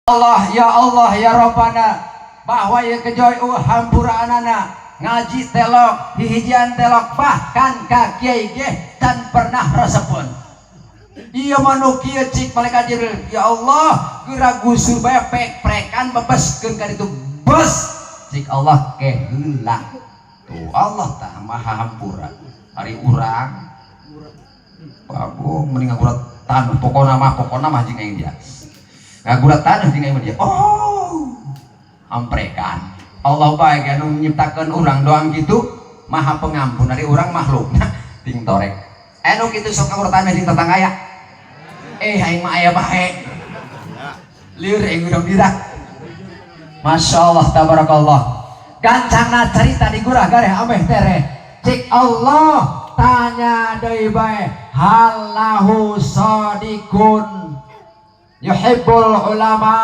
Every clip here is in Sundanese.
Allah, ya Allah, ya Rabbana, bahwa ya kejoy hampuraanana ngaji telok, hihijian telok, bahkan ka kiai ge can pernah resepun. Iya, manu kieu, cik malaikat Jibril, ya Allah, geura gusur bae, pek-prekan bebeskeun ka ditu bes. Cik Allah, ke heula tuh, Allah tah maha hampura. Ari urang bagus mending ngagurat taneuh, pokona mah jeung aing dia ngagurat taneuh jeung aing dia. Oh, amprekan Allah baik anu nyiptakeun urang doang gitu, maha pengampun. Dari urang makhlukna ting torek anu kitu sok ngagurat taneuh jeung tetangga ya. Eh, aing mah aya bae lieur aing urang dirak. Masya Allah, tabarakallah, gancangna cerita di gurah gareh ameh tereh. Cik Allah, tanya deui bae, hal lahu sadiqun yuhibbul ulama.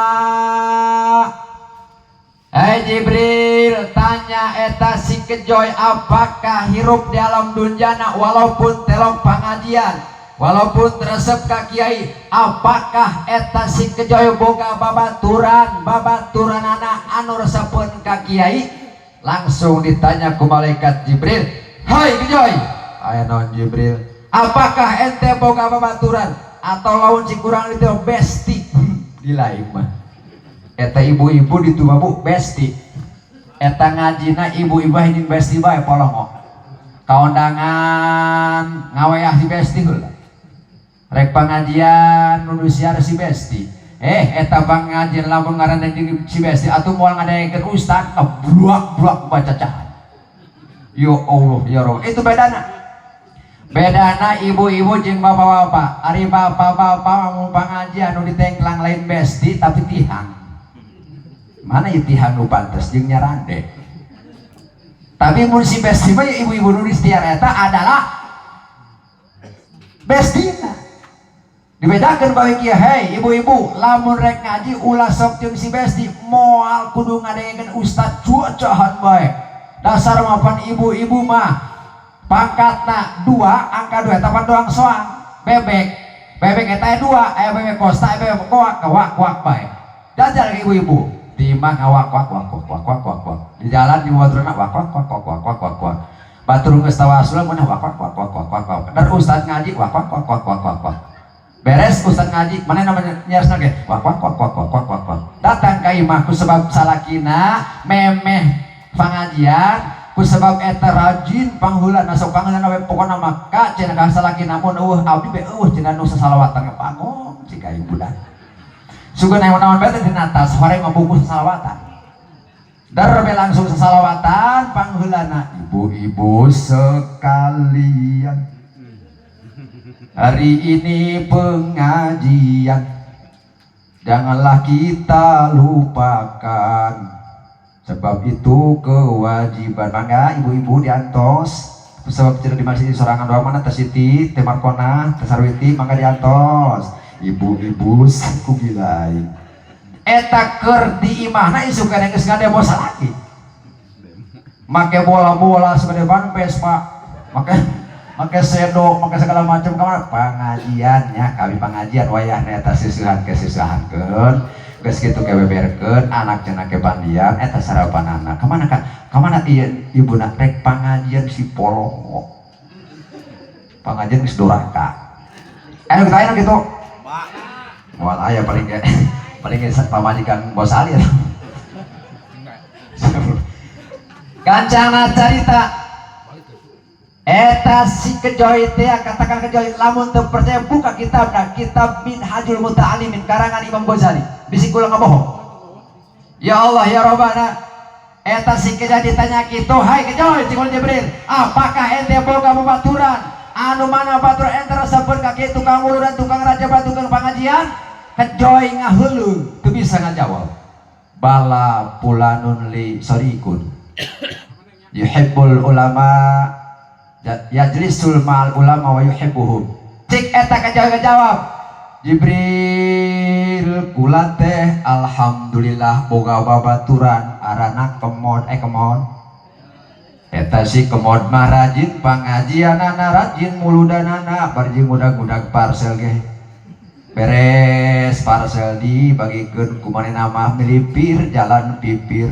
Hai Jibril, tanya eta si kejoy apakah hirup di alam dunjana walaupun telok pengajian, walaupun resep ka kiai, apakah eta si kejoy boga babaturan, babaturanana anu resepeun ka kiai? Langsung ditanya ku malaikat Jibril, "Hai kejoy." "Aya naon, Jibril?" "Apakah ente boga babaturan atau lawan si kurang itu besti?" Di lain mah eta ibu-ibu di bu besti, eta ngajina ibu-ibu jeung besti bae, polongo kaundangan ngaweah si besti heula, rek pengajian nu siar si besti. Eh, eta pengajian lamun ngaranna jeung si besti atuh moal ngadengekeun ustad, ngebluak-bluak baca cahan. Ya Allah, ya Rabb, itu bedana, bedana ibu-ibu jeung bapak-bapak. Ari bapak-bapak mau pengajian nu ditengklang lain besti tapi tihang. Mana ieu tihang nu pantes jeung nyarande? Tapi mun si besti mah ya, ibu-ibu nu istiar eta adalah bestina. Dibedakan bahwa kieu, hei ibu-ibu, lamun rek ngaji ulah sok jeung si besti, moal kudu ngadengekeun ustad cuacahan bae. Dasar mapan ibu-ibu mah pangkatna dua, angka dua eta pan doang soang bebek bebek eta dua, aya bebek kosta, aya bebek koak, wak wak bae. Jajal ke ibu-ibu di imah ngawak wak wak wak wak wak wak wak, di jalan di baturna wak wak wak wak wak wak wak wak, batur geus tawasul mun wak wak wak wak wak wak wak, dan ustad ngaji wak wak wak wak wak wak wak, beres ustad ngaji mana namanya nyarsna ge wak wak wak wak wak wak wak wak. Datang ka imah, ku sebab salakina memeh pengajian, ku sebab eta rajin pangheulana, sok pangheulana we. Pokona mah ka cenah ka salakina, mun eueuh abdi be eueuh cenah nu sasalawatan pangong cik aing budak. Sugan aya naon bae teh dina tas hore ngabungkus sasalawatan. Dar be langsung sasalawatan pangheulana, "Ibu-ibu sekalian, hari ini pengajian janganlah kita lupakan, sebab itu kewajiban. Mangga ibu-ibu diantos, sebab tidak di masjid sorangan doang. Mana Teh Siti, Teh Markona, Teh Sarwiti, mangga diantos ibu-ibu." Ku gilai eta keur di imahna isuk geus ngademo salaki make bola-bola segede ban Vespa, make make sedo, make segala macam. Kamana? Pengajiannya kami pengajian wayahna eta seusehan ke seusehankeun geus kitu ke beberkeun anak cenah ke pandian eta sarapan anak. "Kamana kan, kamana ieu ibuna?" "Rek pangajian si polongo." Pangajian geus doraka. Anu kita anu gitu moal aya, paling ge paling ge pamajikan bos Ali ya. Gancangna carita eta si kejoy teh, katakan kejoy, lamun teu percaya buka kitabna, kitab Minhajul Muta'alimin karangan Imam Ghazali, bisi kula ngabohong. Ya Allah, ya Rabbana, eta si kejoy ditanya kitu, "Hai kejoy," cik Jibril, "apakah ente boga babaturan anu mana baturan ente resepeun ka kieu tukang uluran, tukang raja, tukang pengajian?" Kejoy ngaheuleuh, teu bisa ngajawab. "Bala fulanun li sadiqun yuhibbul ulama, yajlisul ma'al ulama wa yuhibbuhum." Cik eta kejoy ngajawab, "Jibril, kula teh alhamdulillah boga babaturan arana Kemod." Eh, Kemod eta, si Kemod mah rajin pangajianana, rajin muludanana, barji ngudag-ngudag parcel ge. Beres parcel dibagikeun ku manehna mah, milipir jalan pipir.